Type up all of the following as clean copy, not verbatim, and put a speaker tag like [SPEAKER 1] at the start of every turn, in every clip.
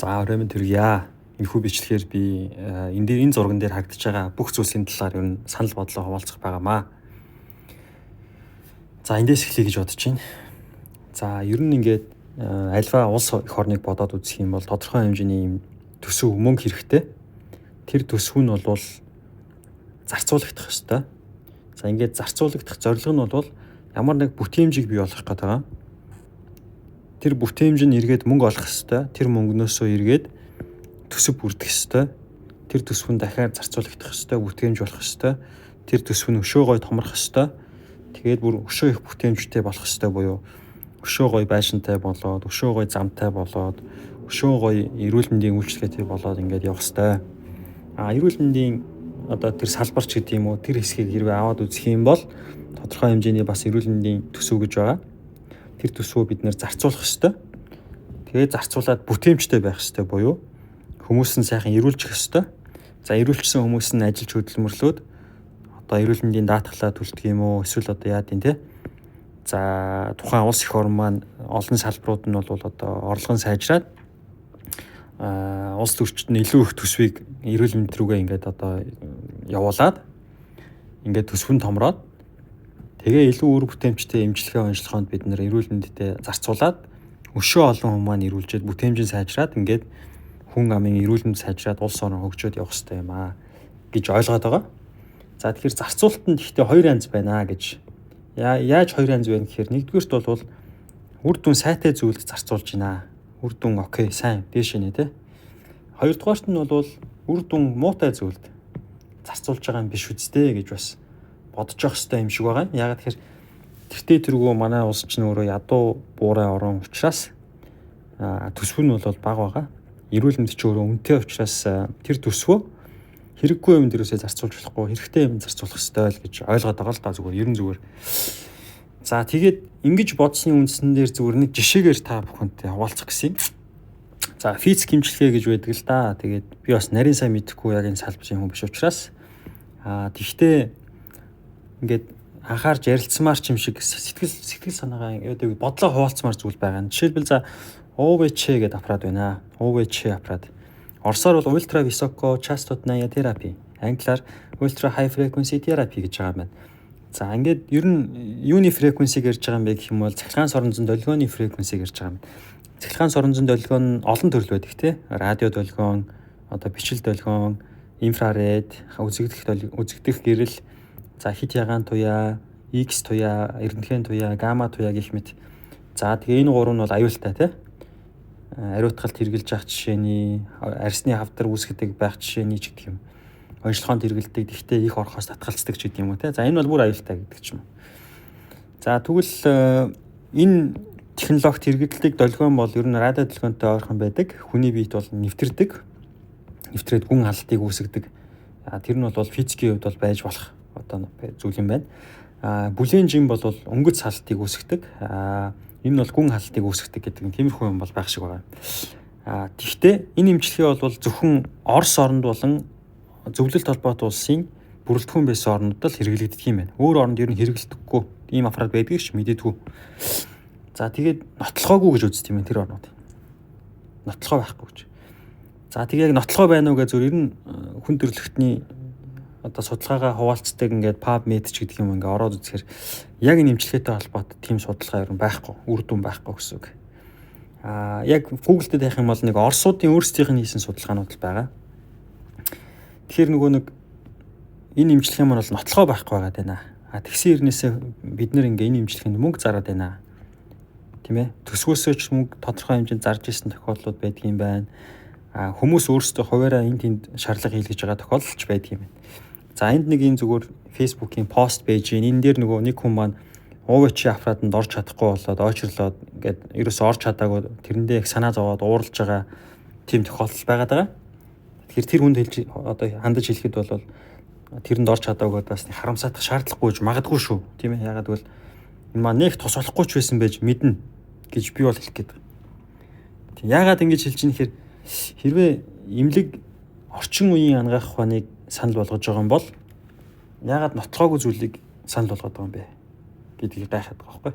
[SPEAKER 1] За, орой минь төргийа. Энэхүү бичлэгээр би энэ дээр, энэ зурган дээр харагдаж байгаа бүх зүйлсийн талаар ер нь санал бодлоо хуваалцах байгаамаа. За, эндээс эхлэе гэж бодож байна. За, ер нь ингээд альва улс эх орныг бодоод үзэх юм бол тодорхой хэмжээний юм төсөв, мөнгө хэрэгтэй. Тэр төсөв нь бол зарцуулагдах ёстой. За, ингээд зарцуулагдах зорилго нь бол ямар нэг бүтээмжийг бий болгох гэдэг байгаа. Тэр бүтээмж нь эргээд мөнгө олох ёстой. Тэр мөнгнөөсөө эргээд төсөв бүрдэх ёстой. Тэр төсөв нь дахиад зарцуулагдах ёстой, бүтээмж болох ёстой. Тэр төсөв нь өшөө гой томрох ёстой. Тэгээд бүр өшөө их бүтээмжтэй болох ёстой буюу өшөө гой байшинтай болоод, өшөө гой замтай болоод, өшөө гой эрүүл мэндийн үйлчилгээтэй болоод ингээд явах ёстой. А эрүүл мэндийн одоо тэр салбарч гэдэг юм уу, тэр хэсгийг хэрвээ аваад үзэх юм бол тодорхой хэмжээний бас эрүүл мэндийн төсөв гэж байгаа. Тэр төсвөө бид нэр зарцуулах ёстой. Тэгээд зарцуулаад бүтээмжтэй байх ёстой буюу хүмүүс нь сайхан эрүүлчих ёстой. За, эрүүлчихсэн хүмүүс нь ажиллаж хөдөлмөрлөөд одоо эрүүл мэндийн даатгалаа төлдөг юм уу, эсвэл одоо яа гэв те. За, тухайн улс эх орн маань олон салбарууд нь бол одоо орлого нь сайжраад улс төрчид нь илүү их төсвийг эрүүл мэнд рүүгээ ингээд одоо явуулаад, ингээд төсөв нь томроод, тэгээ илүү үр бүтээмжтэй эмчилгээ, онцлогоонд бид нэр эрүүл мэндэд зарцуулаад, өшөө олон хүн маань эрүүлжээд, бүтээмж нь сайжраад, ингээд хүн амын эрүүл мэнд сайжраад, улс орон хөгжөөд явах хэрэгтэй юм аа гэж ойлгоод байгаа. За, тэгэхээр зарцуулалтанд ихтэй хоёр янз байна гэж. Яаж хоёр янз байна гэхээр нэгдүгээрт бол үр дүн сайтай зүйлд зарцуулж байна. Үр дүн окей, сайн дээш нэ тэ. Хоёрдугаарт нь бол үр дүн муутай зүйлд зарцуулж байгаа юм биш үсттэй гэж бас бодож явах хэрэгтэй юм шиг байгаа. Яагаад тэгэхээр тэртээ тэргүй манай улс чинь өөрөө ядуу буурай орон учраас төсөв нь бол бага байгаа. Эрүүл мэнд чинь өөрөө үнэтэй учраас тэр төсвөө хэрэггүй юм дээрээсээ зарцуулж болохгүй, хэрэгтэй юм зарцуулах хэрэгтэй л гэж ойлгоод байгаа л да, зүгээр ер нь зүгээр. За, тэгээд ингэж бодсны үндсэн дээр зүгээр нэг жишээгээр та бүхэнтэй хуваалцах гэсэн юм. За, физик эмчилгээ гэж байдаг л да. Тэгээд би бас нарийн сайн мэдэхгүй, яг энэ салбарын хүн биш учраас тэгтээ ингээд анхаарч ярилцмаар ч юм шиг сэтгэл санаагаа яадаг бодлоо хуваалцмаар зүйл байгаа. Жишээлбэл, за, УВЧ гэдэг аппарат байна. УВЧ аппарат. Оросоор бол Ultra Высокочастотная терапия. Англиар Ultra High Frequency Therapy гэж байгаа юм байна. За, ингээд ер нь юуны frequency ярьж байгаа юм бэ гэх юм бол цахилгаан соронзон долгионы frequency ярьж байгаа юм. Цахилгаан соронзон долгион олон төрөл байдаг те. Радио долгион, одоо бичил долгион, инфраред, үзэгдэх гэрэл, за, хит ягаан туяа, X туяа, эрдэнэхэн туяа, гамма туяа гэх мэт. За, тэгээ энэ гурав нь бол аюултай те. Ариутгалт хэрглэж явах жишээний, арьсны хавдар үүсгэдэг байх жишээний ч гэдэг юм. Онцлогоонд хэрэгэлдэг, тэгтээ их орохоос татгалздаг ч гэдэг юм уу те. За, энэ бол бүр аюултай гэдэг ч юм. За, тэгвэл энэ технологид хэрэглэдэг долгион бол ер нь радио долгионтой ойрхон байдаг. Хүний биед бол нэвтэрдэг. Нэвтрээд гүн халалтыг үүсгэдэг. Тэр нь бол физикийн хувьд бол байж болох одоо зүйл юм байна. Бүлээн жим бол өнгөц халтыг үүсгэдэг. Энэ нь бол гүн халтыг үүсгэдэг гэдэг нь тиймэрхүү юм бол байх шиг байгаа. Тэгвэл энэ эмчилгээ бол зөвхөн Орос оронд болон зөвлөлт холбоот улсын бүрэлдэхүүн байсан орнууд л хэрэглэгддэг юм байна. Өөр оронд ер нь хэрэглэдэггүй. Ийм аппарат байдгийг ч мэдээдгүй. За, тэгээд нотлохоогүй гэж үздэг юм тэр орнууд. Нотлохоо байхгүй гэж. За, тэгээ яг нотлохоо байна уу гэж зөв ер нь хүн төрөлхтний одоо судалгаагаа хуваалцдаг ингээд PubMed ч гэдэг юм ингээ ороод үзэхээр яг энэ эмчилгээтэй холбоотой тийм судалгаа ер нь байхгүй, үр дүн байхгүй гэсэн үг. Яг Google дээр тавих юм бол нэг Оросуудын өөрсдийнх нь хийсэн судалгаанууд л байгаа. Тэгэхээр нөгөө нэг энэ эмчилгээ маань бол нотлохоо байхгүй байгаа даа. Тэгсэн хэрнээсээ бид нэр ингээ энэ эмчилгээнд мөнгө зараад байна. Тийм ээ. Төсвөөсөө ч мөнгө тодорхой хэмжээнд зарж исэн тохиолдлууд байдаг юм байна. Хүмүүс өөрсдөө хуваараа энэ тэнд шаардлага хийлгэж байгаа тохиолдол ч байдаг юм байна. За, энд нэг юм зүгээр Facebook-ийн пост байж гин. Энэ дээр нөгөө нэг хүн маань УВЧ аппаратанд орж чадахгүй болоод ойчрлоод, ингээд ерөөсөө орж чадаагүй, тэрэндээ их санаа зовоод ууралж байгаа тийм тохиолдол байгаад байгаа. Тэгэхээр тэр хүнд хэлж, одоо хандаж хэлэхэд бол тэрэнд орж чадаагүй бас нэг харамсаатах шаардлагагүй гэж магадгүй шүү. Тийм ээ. Ягаад гэвэл энэ маань нэг тус болохгүй ч байсан байж мэднэ гэж би бол хэлэх гээд. Тийм, яагаад ингэж хэлж ийм гэхээр хэрвээ эмнэлэг орчин үеийн анагаах ухааныг санал болгож байгаа юм бол яагаад нотлохоогүй зүйлийг санал болгоод байгаа юм бэ гэдгийг гайхаад байгаа байхгүй.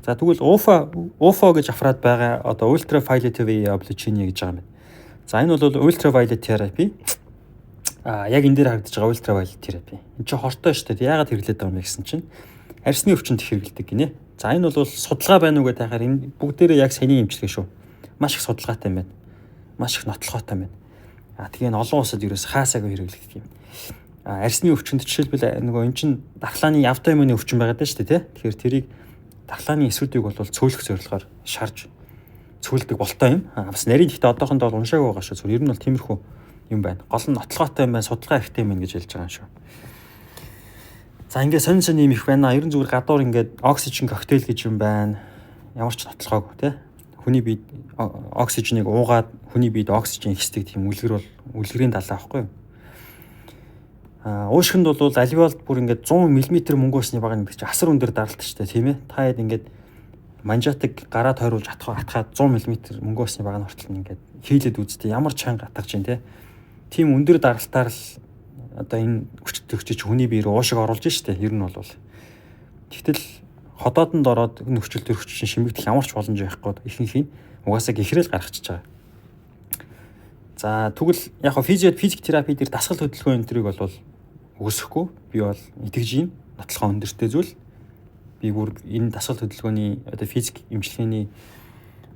[SPEAKER 1] За, тэгвэл UFO гэж аппарат байгаа, одоо ultraviolet облучение гэж байгаа юм байна. За, энэ бол ultraviolet therapy. Яг энэ дээр харагдаж байгаа ultraviolet therapy. Энэ чинь хортой шүү дээ. Яагаад хэрэглээд байгаа юм бэ гэсэн чинь арьсны өвчнөд хэрэглэдэг гинэ. За, энэ бол судалгаа байна уу гэдэг тахаар энэ бүгдээрээ яг саяны эмчилгээ шүү. Маш их судалгаатай юм байна. Маш их нотлохоотой юм байна. Тэгээ энэ олон улсад ерөөс хаасаагүй хэрэглэгддэг юм. Арьсны өвчнөд жишээлбэл нөгөө эн чинь дархлааны автоиммуны өвчин байгаа даа шүү дээ, тий. Тэгэхээр тэрийг дархлааны эсүүдийг бол цөөлөх зорилгоор шарж цөөлдөг болтой юм. Бас нарийн, гэхдээ одоохондоо бол уншаагүй байгаа шүү. Зүгээр ер нь бол тиймэрхүү юм байна. Гол нь нотлохоотой юм байна, судалгаа ихтэй юм байна гэж хэлж байгаа юм шүү. За, ингээд сонин сонин юм их байна. Ер нь зүгээр гадуур ингээд oxygen cocktail гэж юм байна. Ямар ч нотлохоогүй, тий. Хүний биед оксижнийг уугаад хүний биед оксижен ихсдэг тийм үлгэр бол үлгэрийн далаа байхгүй юу? Уушгинд бол альвеолд бүр ингээд 100 мм мөнгө усны баг гэдэг чинь асар өндөр даралт шүү дээ, тийм ээ. Та хэд ингээд манжаатыг гараа тойруулж атхаад 100 мм мөнгө усны баг нь хүртэл ингээд хийлээд үзтээ, ямар чанга атгаж чинь, тий. Тийм өндөр даралтаар л одоо энэ хүч төгчөж хүний бие рүү уушиг оруулж штэ, ер нь бол. Тэгтэл ходоодонд ороод нөхцөл төрөгч чинь шимэгдэх ямар ч боломж байхгүй, ихэнх нь угаасаа гихрэл гаргачихж байгаа. За, тэгвэл яг хоо физик терапи дээр дасгал хөдөлгөөн энэ тэрийг бол үгүйсэхгүй. Би бол итгэж байна. Нотлохоо өндөртэй зүйл. Би бүр энэ дасгал хөдөлгөөний одоо физик эмчилгээний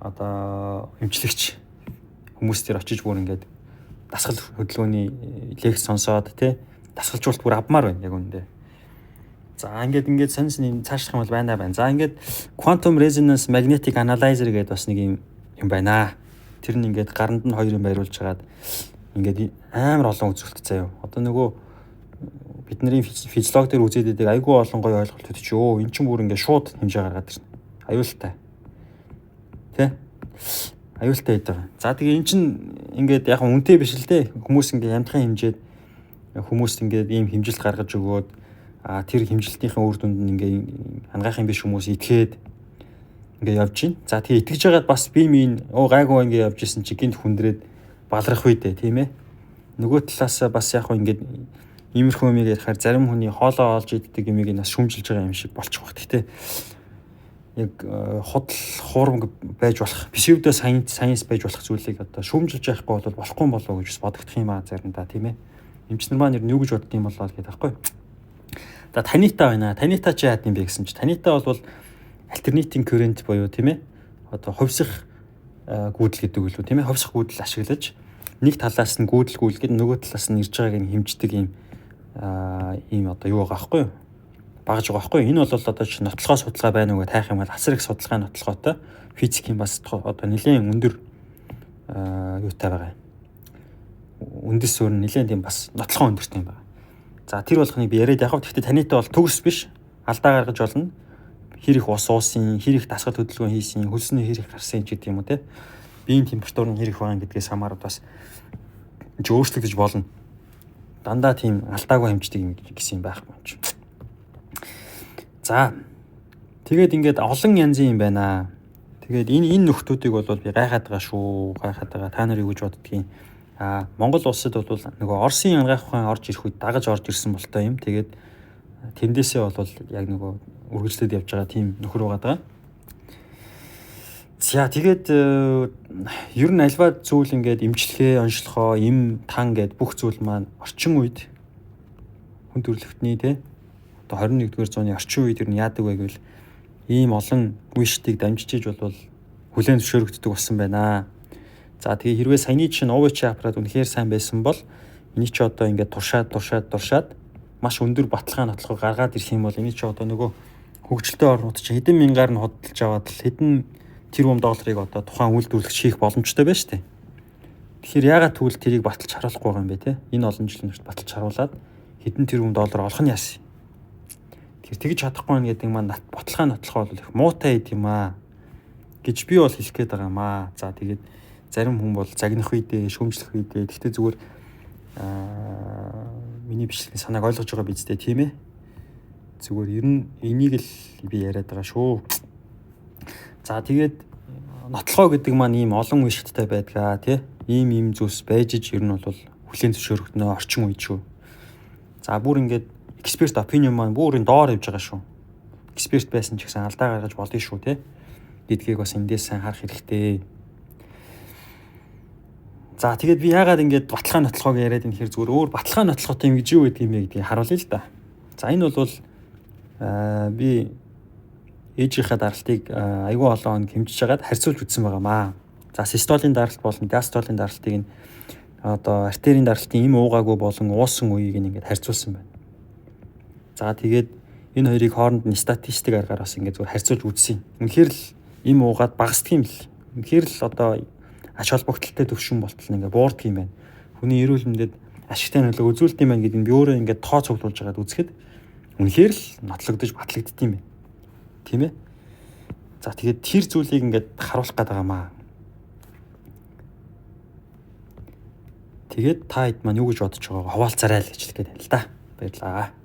[SPEAKER 1] одоо эмчлэгч хүмүүс дээр очиж бүр ингээд дасгал хөдөлгөөний лекц сонсоод, тий, дасгалжуулалт бүр авмаар байна яг үүндээ. За, ингээд сонь сонь цаашлах юм бол байна байна. За, ингээд quantum resonance magnetic analyzer гэдэг бас нэг юм юм байна. Тэр нь ингээд гаранд нь хоёр юм байруулж хагаад ингээд амар олон үзүүлэлт заяа. Одоо нөгөө бидний физиологи дээр үзээд байдаг айгүй олон гоё ойлголтууд чи өө эн чинь бүр ингээд шууд хэмжээ гаргаад ирнэ. Аюултай. Тэ? Аюултай байдаг. За, тэгээ эн чинь ингээд яг үнэтэй биш л дээ. Хүмүүс ингээд ямтхан хэмжээд хүмүүст ингээд ийм хэмжилт гаргаж өгөөд, тэр хэмжилтийнхээ үр дүнд нь ингээд анагаахын биш хүмүүс итгээд ингээд явж гин. За, тэгээ итгэж байгаад бас би минь оо гайгүй ингээд явж исэн чи гинт хүндрээд балрах үедээ, тийм ээ. Нөгөө талаас бас яг хөө ингээд иймэрхүү юмыг ярихаар зарим хүний хоолоо олж иддэг юмыг нас шүмжилж байгаа юм шиг болчих واخ. Гэтэ яг худал хуурамг байж болох, pseudo science байж болох зүйлийг одоо шүүмжилж яахгүй бол болохгүй болов уу гэж бас бодогдох юм аа заримдаа, тийм ээ. Эмч нар маань ер нь юу гэж бодд юм болоо гэдэг байхгүй. За, Танита байна. Танита чи яад юм бэ гэсэн чи Танита бол alternating current буюу, тийм ээ. Одоо хувьсах гүйдэл гэдэг үлээ, тийм ээ. Хувьсах гүйдэл ашиглаж нэг талаас нь гүйдэл гүйлгээд нөгөө талаас нь ирж байгааг нь хэмждэг ийм одоо юу байгаа байхгүй юу? Багаж байгаа байхгүй юу? Энэ бол одоо чи нотлохоо судалгаа байна уу гэж тайх юм бол асар их судалгаа нотлохоотой, физикийн бас одоо нэлээд өндөр юутай байгаа. Үндэс суурь нэлээд тийм бас нотлохоо өндөртэй юм байна. За, тэр болгоныг би яриад явах. Гэхдээ танитай бол төгс биш. Алдаа гаргаж болно. Хэр их ус уусын, хэр их дасгал хөдөлгөөн хийсэн, хөлсний хэр их гарсан ч гэдэг юм уу, те. Биеийн температур нь хэр их байгаа гэдгээс хамаарат бас ч өөрчлөгдөж болно. Дандаа тийм алдаагүй хэмждэг юм гэсэн юм байхгүй юм чи. За, тэгээд ингээд олон янзын юм байна. Тэгээд энэ нөхдүүдийг бол би гайхаад байгаа шүү. Гайхаад байгаа. Та нар юу гэж боддгийг. Монгол улсад бол нөгөө Оросын анагаах ухаан орж ирэх үед дагаж орж ирсэн болтой юм. Тэгээд тэндээсээ бол яг нөгөө үргэлжлээд явж байгаа тийм нөхөр байгаа даа. За, тэгээд ер нь альва зүйл ингээд эмчилгээ, онцлохоо, эм тан гэд бүх зүйл маань орчин үед хүн төрөлхтний, те, одоо 21-р зууны орчин үед ер нь яадаг вэ гэвэл ийм олон үе шатыг дамжиж болвол хүлээн зөвшөөрөгддөг болсон байна. За, тэгээ хэрвээ саяны чинь УВЧ аппарат үнэхээр сайн байсан бол эний чи одоо ингээд туршаад туршаад туршаад маш өндөр баталгаа нотлохоо гаргаад ирэх юм бол эний чи одоо нөгөө хөгжилтэй орнууд чи хэдэн мянгаар нь худалдаж аваад л хэдэн тэрбум долларыг одоо тухайн үйлдвэрлэгч хийх боломжтой байна шүү дээ. Тэгэхээр яагаад тэгвэл тэрийг баталж харуулахгүй байгаа юм бэ, те? Энэ олон жилийн турш баталж харуулад хэдэн тэрбум доллар олох нь яасан. Тэгэхээр тэгж чадахгүй байна гэдэг маань баталгаа нотлохоо бол их муутай байд юм аа гэж би бол хэлэх гээд байгаа юм аа. За, тэгээд зарим хүн бол загнах үедээ, шүүмжлэх үедээ, гэхдээ зүгээр миний бичлэгийн санааг ойлгож байгаа биз дээ, тийм ээ. Зүгээр ер нь энийг л би яриад байгаа шүү. За, тэгээд нотлохоо гэдэг маань ийм олон үе шаттай байдгаа, тий. Ийм ийм зүйлс байж иж ер нь бол хүлээн зөвшөөрөгдөнө орчин үед шүү. За, бүр ингээд expert opinion маань бүр энэ доор явж байгаа шүү. Эксперт байсан ч гэсэн алдаа гаргаж болно шүү те гэдгийг бас эндээс сайн харах хэрэгтэй. За тэгээд би яагаад ингэж баталгаа нотлохоог яриад юм гэхээр зүгээр өөр баталгаа нотлохотой юм гэж юу гэдэг юм бэ гэдгийг харуулъя л да. За энэ бол би ээжийнхээ даралтыг айгүй олон хоног хэмжиж хагаад харьцуулж үзсэн байгаамаа. За систолийн даралт болон диастолийн даралтыг нь одоо артерийн даралтын им уугаагүй болон уусан үеийг нь ингээд харьцуулсан байна. За тэгээд энэ хоёрыг хооронд нь статистик аргаар бас ингээд зүгээр харьцуулж үзсэн. Үнэхээр л им уугаад багасдаг юм л. Үнэхээр л одоо ач холбогдолтой төвшин болтол ингээ буурдаг юм байна. Хүний эрүүл мэндэд ашигтай нөлөө үзүүлдэг юм байна гэдэг нь би өөрөө ингээд тоо цуглуулж байгаад үзэхэд үнэхээр л нотлогдож батлагддаг юм байна. Тийм ээ. За тэгээд тэр зүйлийг ингээд харуулах гээд байгаа маа. Тэгээд та хэд маань юу гэж бодож байгаагаа хуваалцаарай л гэж хэлэх гээд байна л да. Баярлалаа.